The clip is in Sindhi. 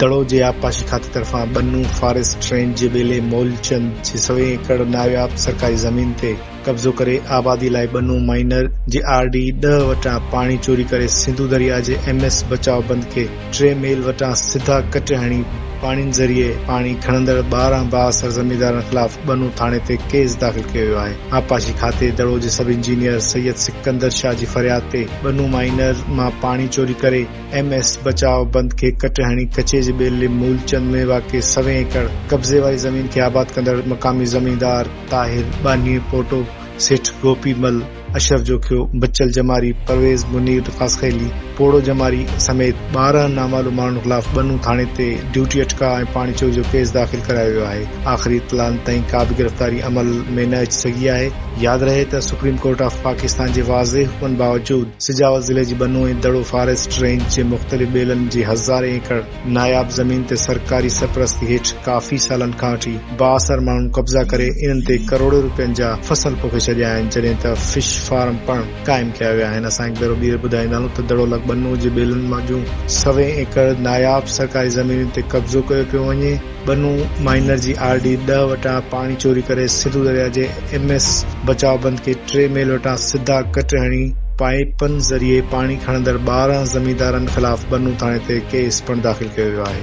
دڙو جي آبپاشي کاتي طرفان ٻنو فاريسٽ رينج جي ٻيلي مولچند جي سوين ايڪڙ ناياب سرڪاري زمين تي قبضو ڪري آبادي لاء ٻنو مائنر جي آر ڊي ڏهه وٽان پاڻي چوري ڪري سنڌو درياء جي ايم ايس بچاء بند کي ٽي ميل وٽان سڌا ڪٽ هڻي پاڻين ذريعي پاڻي کڻندڙ 12 بااثر زميندارن خلاف ٻنو ٿاڻي تي ڪيس داخل ڪيو ويو آهي. آبپاشي کاتي دڙو جي سب انجنيئر سيد سڪندر شاهه جي فرياد تي ٻنو مائنر مان پاڻي چوري ڪري ايم ايس بچاء بند کي ڪٽ هڻي ڪچي جي ٻيلي مولچند ۾ واقع سوين ايڪڙ قبضي واري زمين کي آباد ڪندڙ مقامي زميندار طاهر ٻانهي پوٽو، سيٺ گوپي مل، اشرف جوکيو، بچل جماري، پرويز منير خاصخيلي، پوڙهو جماري سميت 12 نامعلوم ماڻهن خلاف ٻنو ٿاڻي تي ڊيوٽي اٽڪاء ۽ پاڻي چوري جو ڪيس داخل ڪرايو ويو آهي. آخري اطلاعن تائين ڪا به گرفتاري عمل ۾ نه اچي سگهي آهي. ياد رهي ته سپريم ڪورٽ آف پاڪستان جي واضح حڪمن باوجود سجاول ضلعي جي ٻنو ۽ دڙو فاريسٽ رينج جي مختلف ٻيلن جي هزارين ايڪڙ ناياب زمين تي سرڪاري سرپرستي هيٺ ڪافي سالن کان وٺي بااثر ماڻهن قبضا ڪري انهن تي ڪروڙين روپين جا فصل پوکي ڇڏيا آهن جڏهن ته فش فارم پڻ قائم ڪيا ويا آهن اسان هڪ ڀيرو ٻيهر ٻڌائيندا هلون ته دڙو لڳ ٻنو جي ٻيلن مان جون سوين ايڪڙ ناياب سرڪاري زمينن تي قبضو ڪيو پيو وڃي ٻنو مائنر جي آر ڊي ڏهه وٽان پاڻي چوري ڪري سنڌو درياء جي ايم ايس بچاء بند کي ٽي ميل وٽان سڌا ڪٽ هڻي پائيپن ذريعي پاڻي کڻندڙ 12 زميندارن خلاف ٻنو ٿاڻي تي ڪيس پڻ داخل ڪيو ويو آهي.